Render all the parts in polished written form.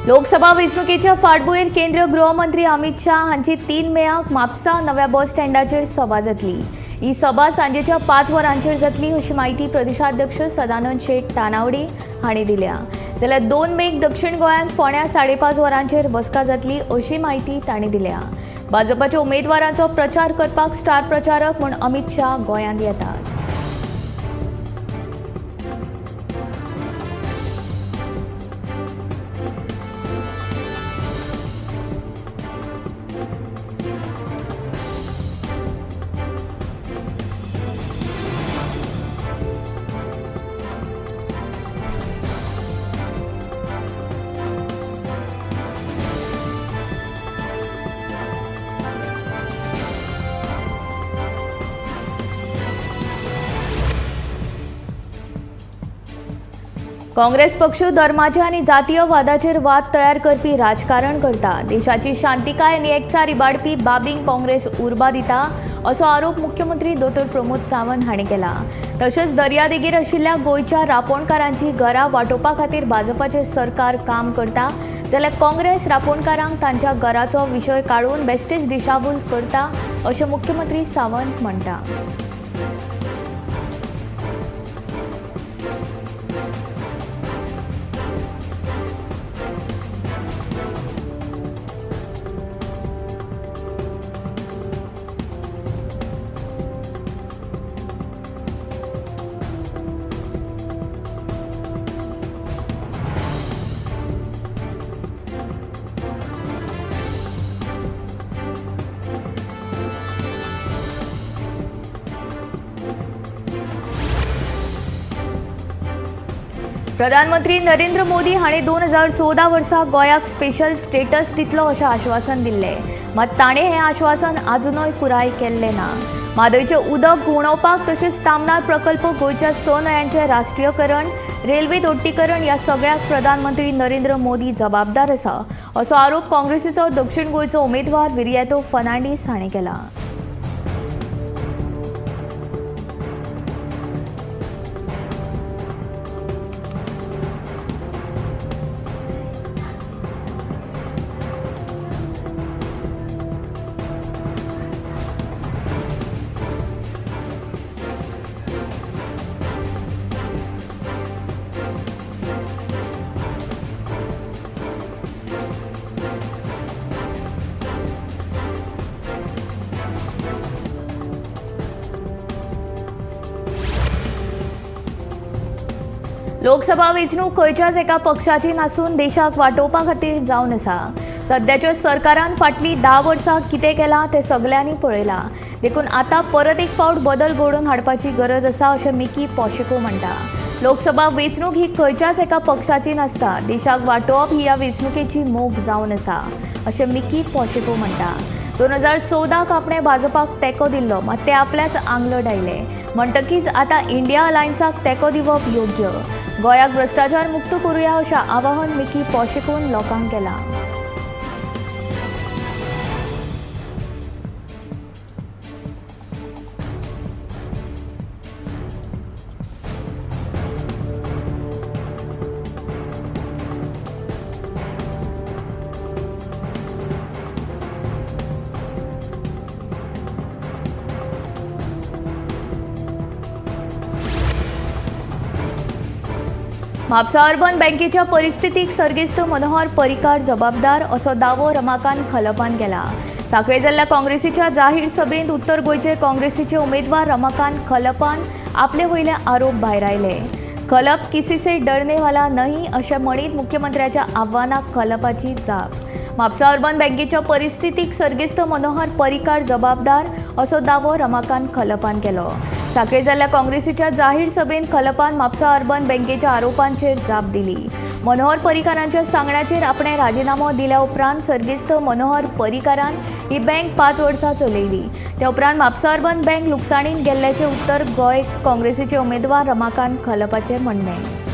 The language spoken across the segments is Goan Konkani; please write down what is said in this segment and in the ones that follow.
लोकसभा वेंचणुकेच्या फाटभुंयेर केंद्रीय गृहमंत्री अमित शाह हांची 3 मेयाक म्हापसा नव्या बस स्टँडाचेर सभा जातली. ही सभा सांजेच्या 5 वरांचेर जातली अशी माहिती प्रदेशाध्यक्ष सदानंद शेट तानावडे हांणी दिल्या. जाल्यार 2 मेक दक्षिण गोंयांत फोंड्या 5:30 वरांचेर बसका जातली अशी माहिती तांणी दिल्या. भाजपाच्या उमेदवारांचो प्रचार करपाक स्टार प्रचारक म्हूण अमित शाह गोंयांत येतात. काँग्रेस पक्ष धर्माचे आनी जातीयवादाचेर वाद तयार करपी राजकारण करता. देशाची शांतिकाय आनी एकचार इबाडपी बाबींक काँग्रेस उर्बा दिता असो आरोप मुख्यमंत्री दोतोर प्रमोद सावंत हांणी केला. तशेंच दर्यादेगेर आशिल्ल्या गोंयच्या रापोणकारांची घरां वांटोवपा खातीर भाजपाचें सरकार काम करता, जाल्यार काँग्रेस रापोणकारांक तांच्या घराचो विशय काडून बेश्टेच दिशाभूल करता अशें मुख्यमंत्री सावंत म्हणटा. प्रधानमंत्री नरेंद्र मोदी हांणी 2014 वर्सा गोंयाक स्पेशल स्टेटस दितलो अशें आश्वासन दिल्लें, मात ताणें हें आश्वासन आजुनूय पुराय केल्लें ना. म्हादयचें उदक घुंवडावपाक तशेंच तामनार प्रकल्प, गोंयच्या 6 न्हंयांचें राष्ट्रीयकरण, रेल्वे दोट्टीकरण ह्या सगळ्याक प्रधानमंत्री नरेंद्र मोदी जबाबदार आसा असो आरोप काँग्रेसीचो दक्षिण गोंयचो उमेदवार विरियातो फर्नांडीस हांणी केला. लोकसभा वेंचणूक खंयच्याच एका पक्षाची नासून देशाक वाटोवपा खातीर जावन आसा. सद्याच्या सरकारान फाटलीं 10 वर्सां कितें केलां तें सगल्यांनी पळयलां, देखून आतां परत एक फावट बदल घडोवन हाडपाची गरज आसा अशें मिकी पॉशेको म्हणटा. लोकसभा वेंचणूक ही खंयच्याच एका पक्षाची नासता, देशाक वाटोवप ही ह्या वेंचणुकेची मोख जावन आसा अशें मिकी पॉशेको म्हणटा. 2014 आपणें भाजपाक तेंको दिल्लो, मात ते आपल्याच आंगलट आयले, म्हणटकीच आतां इंडिया अलायन्साक तेंको दिवप योग्य. गोंयाक भ्रश्टाचार मुक्त करुया अशें आवाहन मिकी पॉशेकोन लोकांक केलां. म्हापसा अर्बन बँकेच्या परिस्थितीक सर्गेस्त मनोहर पर्रीकार जबाबदार असो दावो रमाकांत खलपान केला. साखळे जाल्ल्या काँग्रेसीच्या जाहीर सभेंत उत्तर गोंयचे काँग्रेसीचे उमेदवार रमाकांत खलपान आपले वयले आरोप भायरायले. खलप किसी से डरने वाला नहीं अशें म्हणीत मुख्यमंत्र्याच्या आव्हानाक खलपाची जाप. म्हापसा अर्बन बँकेच्या परिस्थितीक सर्गेस्त मनोहर पर्रीकार जबाबदार असो दावो रमाकांत खलपान केलो. साखळे जाल्ल्या काँग्रेसीच्या जाहीर सभेंत खलपान म्हापसा अर्बन बँकेच्या आरोपांचेर जाप दिली. मनोहर पर्रीकारांच्या सांगण्याचेर आपणें राजिनामो दिल्या उपरांत सर्गेस्त मनोहर पर्रीकारान ही बँक 5 वर्सां चलयली. त्या उपरांत म्हापसा अर्बन बँक लुकसाणीन गेल्ल्याचें उत्तर गोंय काँग्रेसीचे उमेदवार रमाकांत खलपाचें म्हणणें.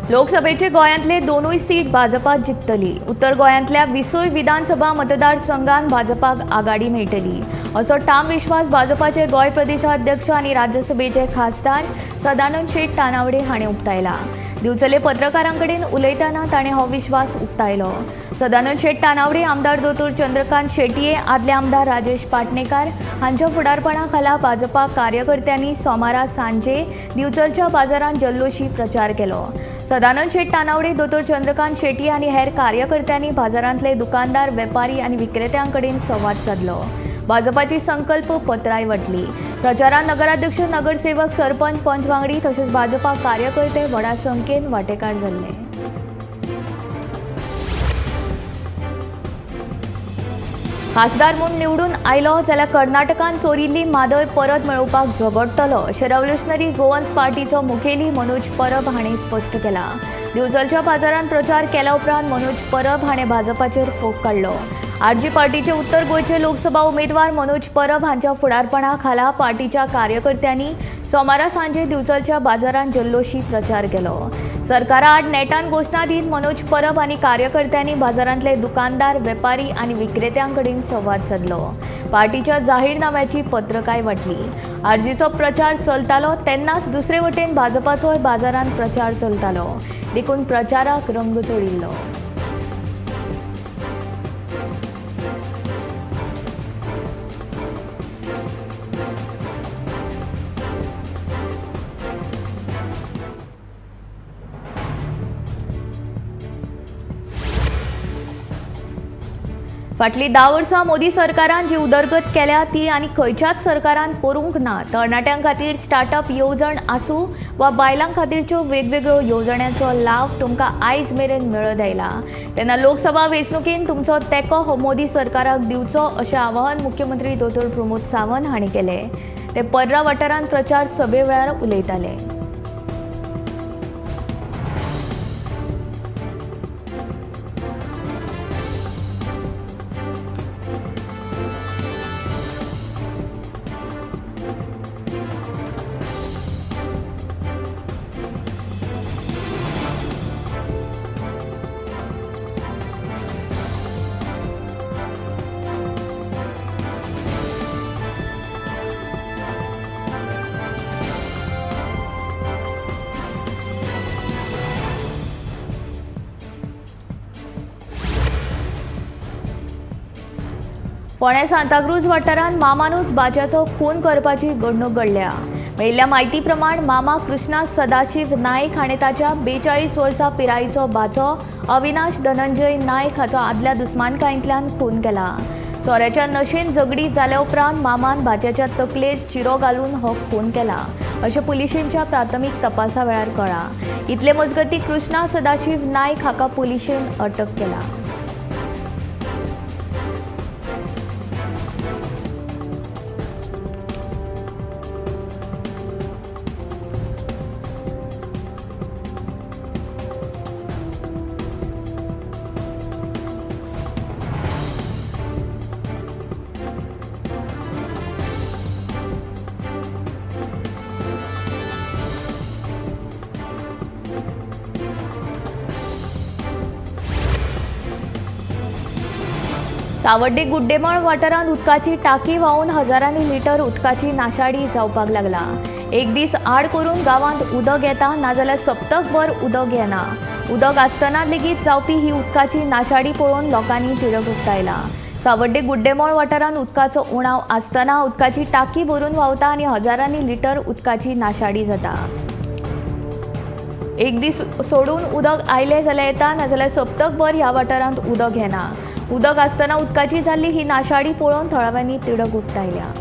लोकसभेचे गोंयांतले दोनूय सीट भाजपा जिखतली. उत्तर गोंयांतल्या 20 विधानसभा मतदारसंघात भाजपाक आघाडी मेळटली असो ठाम विश्वास भाजपाचे गोंय प्रदेशाध्यक्ष आनी राज्यसभेचे खासदार सदानंद शेट तानावडे हाणें उक्तायला. दिवचले पत्रकारांकडेन उलयतना ताणें हो विश्वास उक्तायलो. सदानंद शेट तानावडे, आमदार दोतोर चंद्रकांत शेटये, आदले आमदार राजेश पाटणेकार हांच्या फुडारपणा खाला भाजपा कार्यकर्त्यांनी सोमारा सांजे दिवचलच्या बाजारांत जल्लोशी प्रचार केलो. सदानंद शेट तानावडे, दोतोर चंद्रकांत शेटये आनी हेर कार्यकर्त्यांनी बाजारांतले दुकानदार, वेपारी आनी विक्रेत्यांकडेन संवाद सादलो. भाजपाची संकल्प पत्रांय वांटली. प्रचारात नगराध्यक्ष, नगरसेवक, सरपंच, पंच वांगडी तशेंच भाजपा कार्यकर्ते व्हडा संख्येन वांटेकार जाल्ले. खासदार म्हूण निवडून आयलो जाल्यार कर्नाटकान चोरिल्ली म्हादय परत मेळोवपाक झगडटलो अशें रेव्होल्युशनरी गोवन्स पार्टीचो मुखेली मनोज परब हाणें स्पश्ट केलां. दिवचलच्या बाजारांत प्रचार केल्या उपरांत मनोज परब हाणें भाजपाचेर फोग काडलो. आरजी पार्टीचे उत्तर गोंयचे लोकसभा उमेदवार मनोज परब हांच्या फुडारपणा खाला पार्टीच्या कार्यकर्त्यांनी सोमारा सांजे दिवचलच्या बाजारांत जल्लोशी प्रचार केलो. सरकारा आड नेटान घोशणा दीत मनोज परब आनी कार्यकर्त्यांनी बाजारांतले दुकानदार, वेपारी आनी विक्रेत्यांकडेन संवाद सादलो. पार्टीच्या जाहीरनाम्याची पत्रकाय वांटली. आरजीचो प्रचार चलतालो तेन्नाच दुसरे वटेन भाजपाचोय बाजारांत प्रचार चलतालो, देखून प्रचाराक रंग चडिल्लो. फाटलीं 10 वर्सां मोदी सरकारान जी उदरगत केल्या ती आनी खंयच्याच सरकारान करूंक ना. तरणाट्यां खातीर स्टार्टअप येवजण आसूं वा बायलां खातीरच्यो वेगवेगळ्यो येवजण्यांचो लाव तुमकां आयज मेरेन मेळत आयला. तेन्ना लोकसभा वेंचणुकेन तुमचो तेंको हो मोदी सरकाराक दिवचो अशें आवाहन मुख्यमंत्री दोतोर प्रमोद सावंत हांणी केलें. ते पर्रा वाठारांत प्रचार सभे वेळार उलयताले. फोंड्या सांताक्रूज वाठारांत मामानूच बाच्याचो खून करपाची घडणूक घडल्या. मेळिल्ल्या म्हायती प्रमाण मामा कृष्णा सदाशिव नायक हाणें ताच्या 42 वर्सां पिरायेचो बाचो अविनाश धनंजय नायक हाचो आदल्या दुस्मानकायेंतल्यान खून केला. सोऱ्याच्या नशेन झगडी जाल्या उपरांत मामान बाच्याच्या तकलेर चिरो घालून हो खून केला अशें पुलिशेंच्या प्राथमीक तपासा वेळार कळ्ळां. इतले मजगतीं कृष्णा सदाशिव नायक हाका पुलिशेन अटक केला. सावड्डे गुड्डेमळ वाठारांत उदकाची टाकी व्हांवून हजारांनी लिटर उदकाची नाशाडी जावपाक लागला. एक दीस आड करून गांवांत उदक येता, नाजाल्यार सप्तकभर उदक येना. उदक आसतना लेगीत जावपी ही उदकाची नाशाडी पळोवन लोकांनी तिडक उक्तायला. सावड्डे गुड्डेमळ वाठारांत उदकाचो उणाव आसतना उदकाची टाकी भरून व्हांवता आनी हजारांनी लिटर उदकाची नाशाडी जाता. एक दीस सोडून उदक आयलें जाल्यार येता, नाजाल्यार सप्तकभर ह्या वाठारांत उदक येना. उदक आसतना उदकाची जाल्ली ही नाशाडी पळोवन थळाव्यांनी तिडक उक्तायल्या.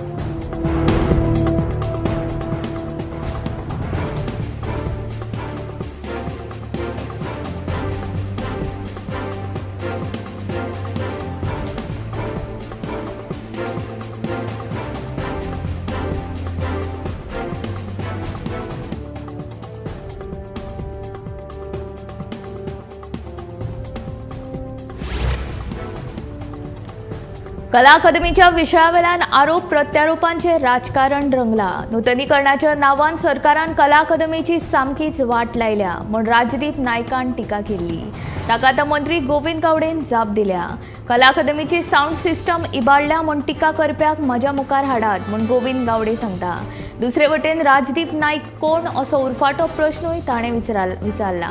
कला अकादमीच्या विशयावेल्यान आरोप प्रत्यारोपांचे राजकारण रंगला. नुतनीकरणाच्या नांवान सरकारान कला अकादमीची सामकीच वाट लायल्या म्हूण राजदीप नायकान टिका केल्ली. ताका आतां मंत्री गोविंद गावडेन जाप दिल्या. कला अकादमीची सावंड सिस्टम इबाडल्या म्हूण टिका करप्याक म्हज्या मुखार हाडात म्हूण गोविंद गावडे सांगता. दुसरे वटेन राजदीप नायक कोण असो उरफाटो प्रश्नूय ताणें विचारला.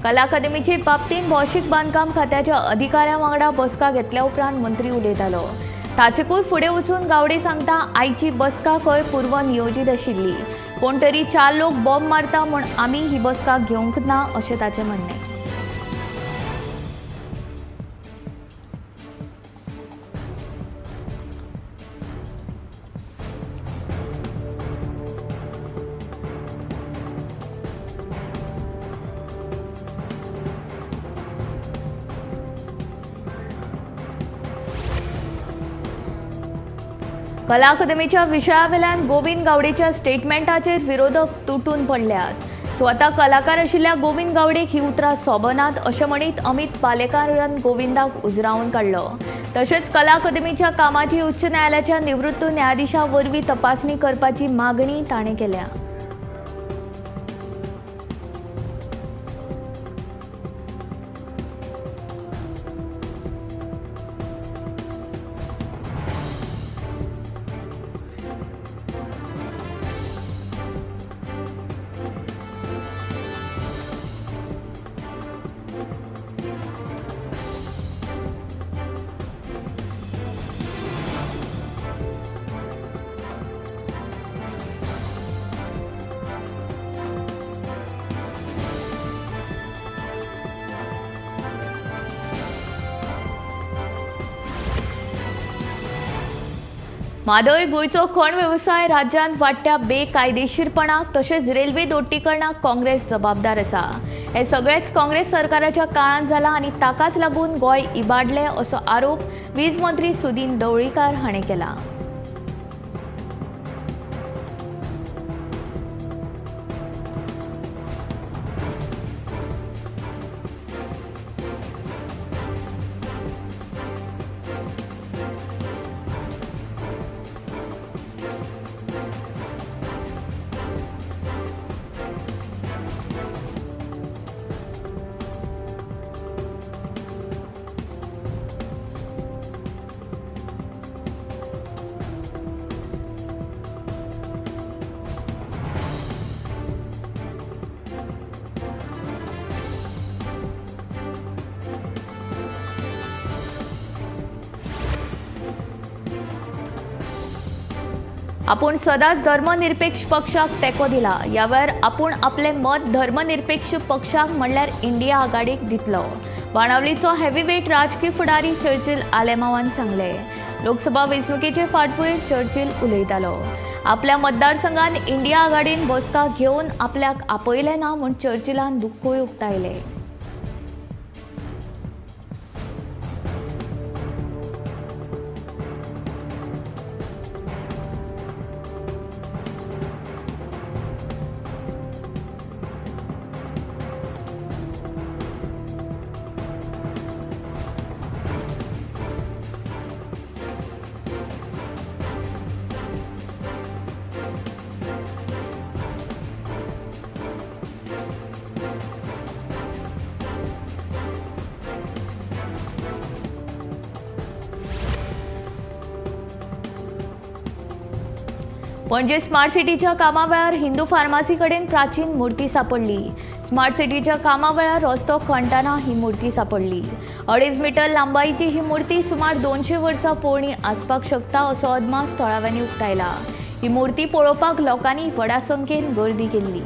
कला अकादमीचे बाबतींत भौशीक बांदकाम खात्याच्या अधिकाऱ्यां वांगडा बसका घेतल्या उपरांत मंत्री उलयतालो. ताचेकूय फुडें वचून गावडे सांगता, आयची बसका खंय पूर्व नियोजीत आशिल्ली. कोण तरी 4 लोक बॉम्ब मारता म्हूण आमी ही बसका घेवंक ना अशें ताचें म्हणणें. कला अकादमीच्या विशयावेल्यान गोविंद गावडेच्या स्टेटमेंटाचेर विरोधक तुटून पडल्यात. स्वता कलाकार आशिल्ल्या गोविंद गावडेक ही उतरां सोबनात अशें म्हणीत अमित पालेकारान गोविंदाक उजरावन काडलो. तशेंच कला अकादमीच्या कामाची उच्च न्यायालयाच्या निवृत्त न्यायाधिशा वरवीं तपासणी करपाची मागणी ताणें केल्या. म्हादय गोंयचो खण वेवसाय राज्यांत वाडट्या बेकायदेशीरपणाक तशेंच रेल्वे दोट्टीकरणाक काँग्रेस जबाबदार आसा. हे सगळेच काँग्रेस सरकाराच्या काळांत जाला आनी ताकाच लागून गोंय इबाडलें असो आरोप वीज मंत्री सुदीन ढवळीकार हाणें केला. आपूण सदांच धर्मनिरपेक्ष पक्षाक तेंको दिला. ह्या वेळार आपूण आपलें मत धर्मनिरपेक्ष पक्षाक म्हणल्यार इंडिया आघाडीक दितलो. बाणावलीचो हेवीवेट राजकी फुडारी चर्चिल आलेमावान सांगलें. लोकसभा वेंचणुकेचे फाटभुंयेर चर्चिल उलयतालो. आपल्या मतदारसंघान इंडिया आघाडीन बसका घेवन आपल्याक आपयलें ना म्हूण चर्चिलान दुख्खूय उक्तायलें. पणजे स्मार्ट सिटीच्या कामावेळार हिंदू फार्मासी कडेन प्राचीन मूर्ती सापडली. स्मार्ट सिटीच्या कामावेळार रस्तो खणटना ही मूर्ती सापडली. 2.5 मीटर लांबायेची ही मूर्ती सुमार 200 वर्सां पोरणी आसपाक शकता असो अदमास थळाव्यांनी उक्तायला. ही मूर्ती पळोवपाक लोकांनी व्हडा संख्येन गर्दी केल्ली.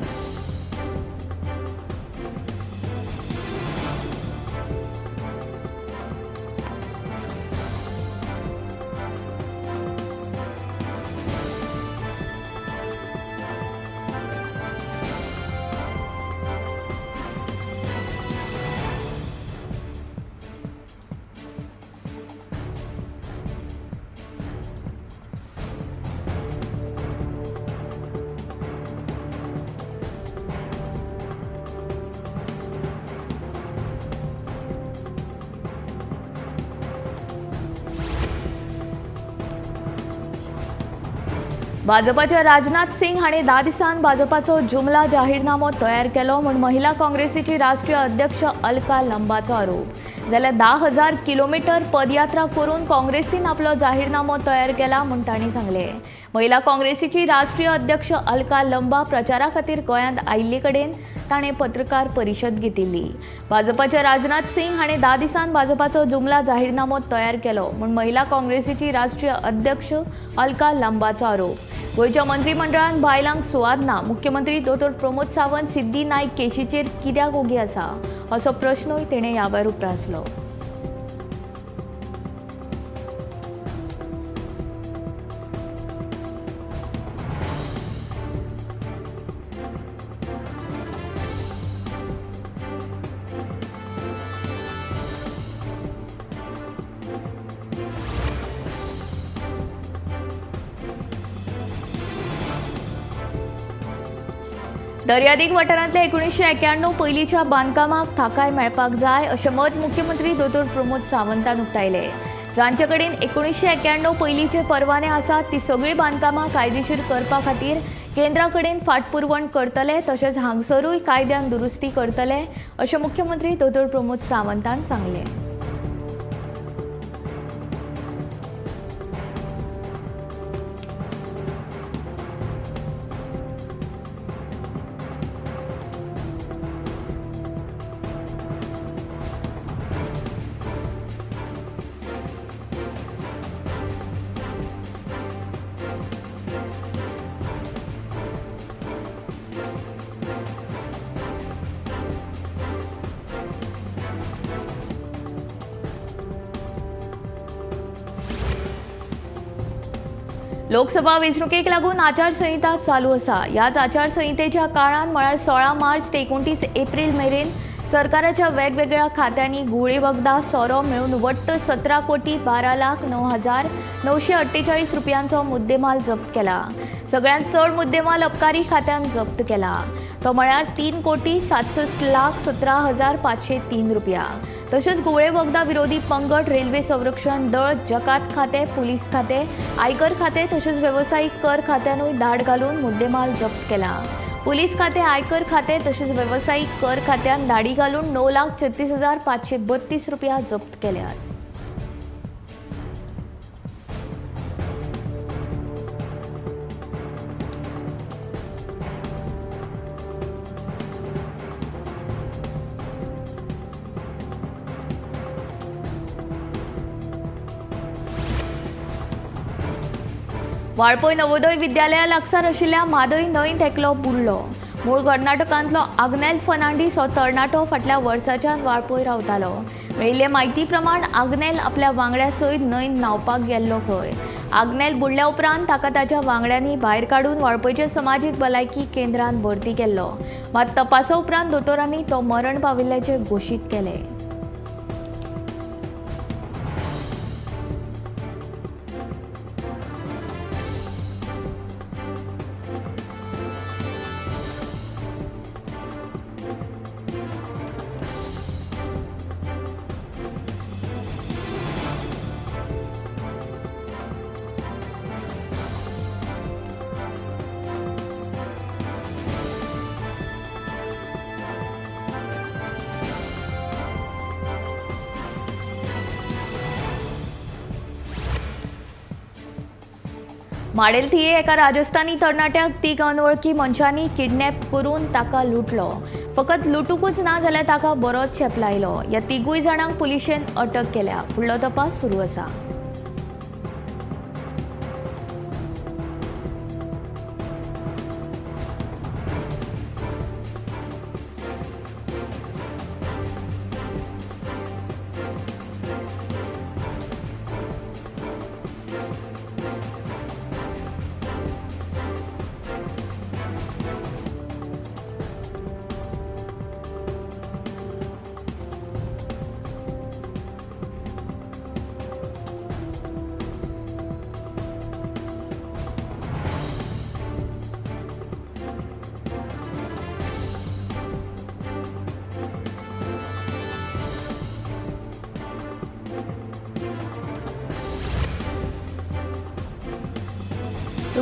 भाजपाच्या राजनाथ सिंग हांणी 10 दिसांत भाजपाचो जुमला जाहीरनामो तयार केलो म्हूण महिला काँग्रेसीची राष्ट्रीय अध्यक्ष अलका लंबाचो आरोप। जाल्यार 10,000 किलोमीटर पदयात्रा करून काँग्रेसीन आपलो जाहीरनामो तयार केला म्हूण तांणी सांगलें। महिला काँग्रेसीची राष्ट्रीय अध्यक्ष अलका लंबा प्रचारा खातीर गोंयांत आयिल्ले कडेन ताणें पत्रकार परिशद घेतिल्ली। भाजपाच्या राजनाथ सिंग हांणी 10 दिसांत भाजपाचो जुमला जाहीरनामो तयार केलो म्हूण महिला काँग्रेसीची राष्ट्रीय अध्यक्ष अलका लंबाचो आरोप। गोंयच्या मंत्रिमंडळान बायलांक सुवात ना, मुख्यमंत्री दोतोर प्रमोद सावंत सिद्धी नायक केशीचेर कित्याक ओगी आसा असो प्रश्नूय तेणें ह्या वेळार उप्रासलो। दर्यादेग वाठारांतल्या 1991 पयलींच्या बांदकामाक थाकाय मेळपाक जाय अशें मत मुख्यमंत्री दोतोर प्रमोद सावंतान उक्तायलें। जांचे कडेन 1991 पयलींचे परवाने आसात ती सगळीं बांदकामां कायदेशीर करपा खातीर केंद्रा कडेन फाटपुरवण करतले, तशेंच हांगसरूय कायद्यान दुरुस्ती करतले अशें मुख्यमंत्री दोतोर प्रमोद सावंतान सांगलें। लोकसभा वेंचणुकेक लागून आचारसंहिता चालू आसा। ह्याच आचारसंहितेच्या काळांत म्हळ्यार 16 मार्च ते 29 एप्रील मेरेन सरकाराच्या वेगवेगळ्या खात्यांनी घुंवळी वखदां सोरो मेळून वट्ट 17,12,09,948 रुपयांचो मुद्देमाल जप्त केला। सगळ्यांत चड मुद्देमाल अबकारी खात्यान जप्त केला तो म्हळ्यार 3,67,17,503 रुपया। तशेंच घुंवळे वखदां विरोधी पंगड, रेल्वे संरक्षण दळ, जकात खातें, पुलीस खातें, आयकर खातें तशेंच वेवसायीक कर खात्यानूय धाड घालून मुद्देमाल जप्त केला। पुलीस खातें, आयकर खातें तशेंच वेवसायीक कर खात्यान धाडी घालून 9,36,532 रुपया जप्त केल्यात। वाळपय नवोदय विद्यालया लागसार आशिल्ल्या म्हादय न्हंयेंत एकलो बुडलो। मूळ कर्नाटकांतलो आग्नेल फर्नांडीस हो तरणाटो फाटल्या वर्साच्यान वाळपय रावतालो। मेळिल्ले म्हायती प्रमाण आग्नेल आपल्या वांगड्या सयत न्हंयेंत न्हांवपाक गेल्लो खंय। आग्नेल बुडल्या उपरांत ताका ताच्या वांगड्यांनी भायर काडून वाळपयच्या समाजीक भलायकी केंद्रांत भरती केल्लो। मात तपासा उपरांत दोतोरांनी तो मरण पाविल्ल्याचें घोशीत केलें। माडेल थिये एका राजस्थानी तरणाट्याक 3 अनवळखी मनशांनी किडनॅप करून ताका लुटलो। फकत लुटूकूच ना जाल्यार ताका बरोच शेपलायलो। ह्या 3 जाणांक पुलिशेन अटक केल्या। फुडलो तपास सुरू आसा।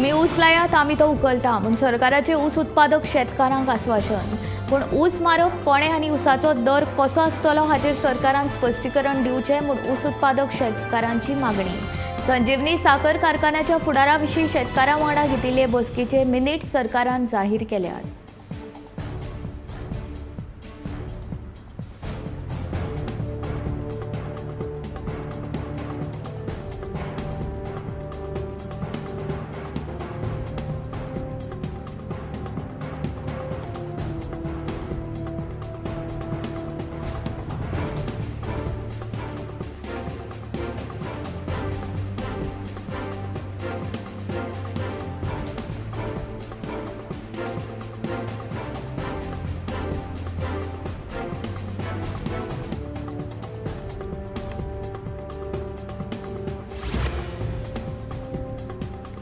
तुमी ऊस लायात, आमी तो उखलता म्हूण सरकाराचे ऊस उत्पादक शेतकारांक आस्वासन. पूण ऊस मारप कोणें आनी ऊसाचो दर कसो आसतलो हाचेर सरकारान स्पश्टीकरण दिवचें म्हूण ऊस उत्पादक शेतकारांची मागणी. संजीवनी साखर कारखान्याच्या फुडारा विशीं शेतकारां वांगडा घेतिल्ले बसकेचे मिनिट्स सरकारान जाहीर केल्यात.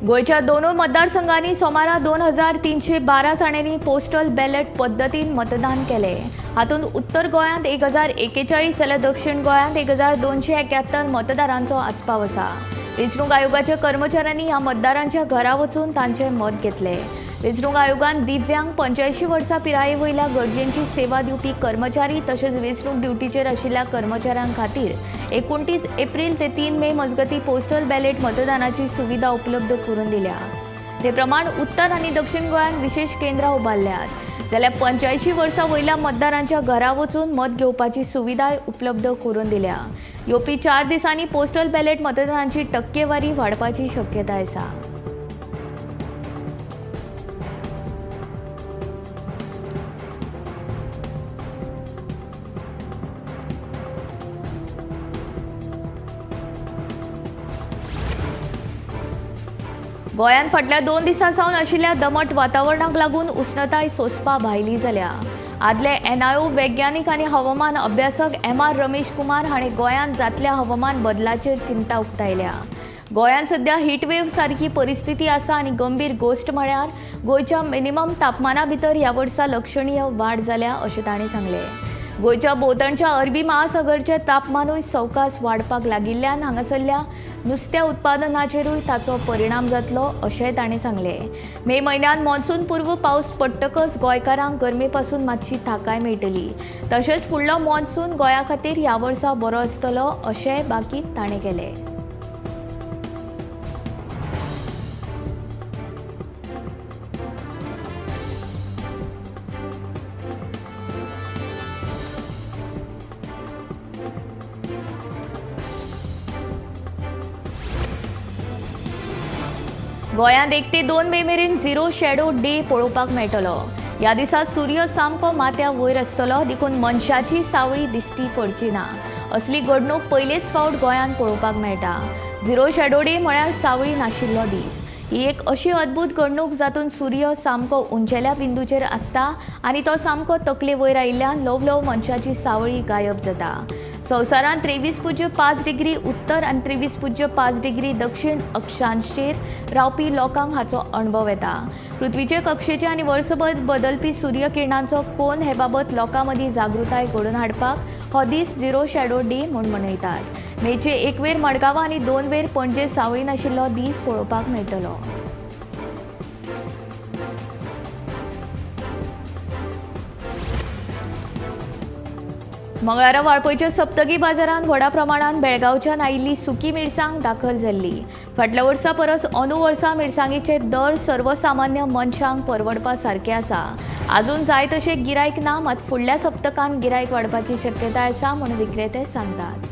गोंयच्या दोनूय मतदारसंघांनी सोमारा 2312 जाणांनी पोस्टल बॅलेट पद्दतीन मतदान केलें. हातूंत उत्तर गोंयांत 1041 जाल्यार दक्षिण गोंयांत 1271 मतदारांचो आस्पाव आसा. वेंचणूक आयोगाच्या कर्मचाऱ्यांनी ह्या मतदारांच्या घरा वचून तांचें मत घेतलें. वेंचणूक आयोगान दिव्यांग 85 वर्सां पिराये वयल्या गरजेंची सेवा दिवपी कर्मचारी तशेंच वेंचणूक ड्युटीचेर आशिल्ल्या कर्मचाऱ्यां खातीर 29 एप्रील ते 3 मे मजगतीं पोस्टल बॅलेट मतदानाची सुविधा उपलब्ध करून दिल्या. ते प्रमाण उत्तर आनी दक्षिण गोंयांत विशेष केंद्रां उबारल्यात, जाल्यार 85 वर्सां वयल्या मतदारांच्या घरा वचून मत घेवपाची सुविधाय उपलब्ध करून दिल्या. येवपी 4 दिसांनी पोस्टल बॅलेट मतदानाची टक्केवारी वाडपाची शक्यताय आसा. गोंयांत फाटल्या 2 दिसां सावन आशिल्ल्या दमट वातावरणाक लागून उष्णताय सोंसपा भायली जाल्या. आदले एनआयओ वैज्ञानिक आनी हवामान अभ्यासक एम.आर. रमेश कुमार हाणें गोंयांत जातल्या हवामान बदलाचेर चिंता उक्तायल्या. गोंयांत सध्या हीटवेव सारकी परिस्थिती आसा आनी गंभीर गोश्ट म्हळ्यार गोंयच्या मिनिमम तापमाना भितर ह्या वर्सा लक्षणीय वाड जाल्या अशें ताणें सांगलें. गोंयच्या भोंवतणच्या अरबी महासागरचें तापमानूय सवकास वाडपाक लागिल्ल्यान हांगासरल्या नुस्त्या उत्पादनाचेरूय ताचो परिणाम जातलो अशेंय ताणें सांगलें. मे म्हयन्यांत मॉन्सून पूर्व पावस पडटकच गोंयकारांक गरमे पासून मातशी थाकाय मेळटली. तशेंच फुडलो मॉन्सून गोंया खातीर ह्या वर्सा बरो आसतलो अशेंय बाकीत ताणें केलें. गोंयांत 1 ते 2 मे मेरेन झिरो शॅडो डे पळोवपाक मेळटलो. ह्या दिसा सूर्य सामको माथ्या वयर आसतलो, देखून मनशाची सावळी दिश्टी पडची ना. असली घडणूक पयलेच फावट गोंयांत पळोवपाक मेळटा. झिरो शॅडो डे म्हळ्यार सावळी नाशिल्लो दीस. ही एक अशी अद्भुत घडणूक जातून सूर्य सामको उंचेल्या बिंदूचेर आसता आनी तो सामको तकले वयर आयिल्ल्यान ल्हव ल्हव मनशाची सावळी गायब जाता. संवसारांत 23.5 डिग्री उत्तर आनी 23.5 डिग्री दक्षिण अक्षांशेर रावपी लोकांक हाचो अणभव येता. पृथ्वीचे कक्षेचे आनी वर्सभर बदलपी सूर्यकिरणांचो कोन हे बाबत लोकां मदीं जागृताय घडोवन हाडपाक हो दीस झिरो शॅडो डे म्हूण मनयतात. मेचे 1 वेर मडगांव आनी 2 वेर पणजे सावळी नाशिल्लो दीस पळोवपाक मेळटलो. मंगळारा वाळपयच्या सप्तकी बाजारांत व्हडा प्रमाणात बेळगांवच्यान आयिल्ली सुकी मिरसांग दाखल जाल्ली. फाटल्या वर्सा परस अंदू वर्सा मिरसांगेचे दर सर्वसामान्य मनशांक परवडपा सारके आसा. आजून जाय तशें गिरायक ना, मात फुडल्या सप्तकांत गिरायक वाडपाची शक्यताय आसा म्हूण विक्रेते सांगतात.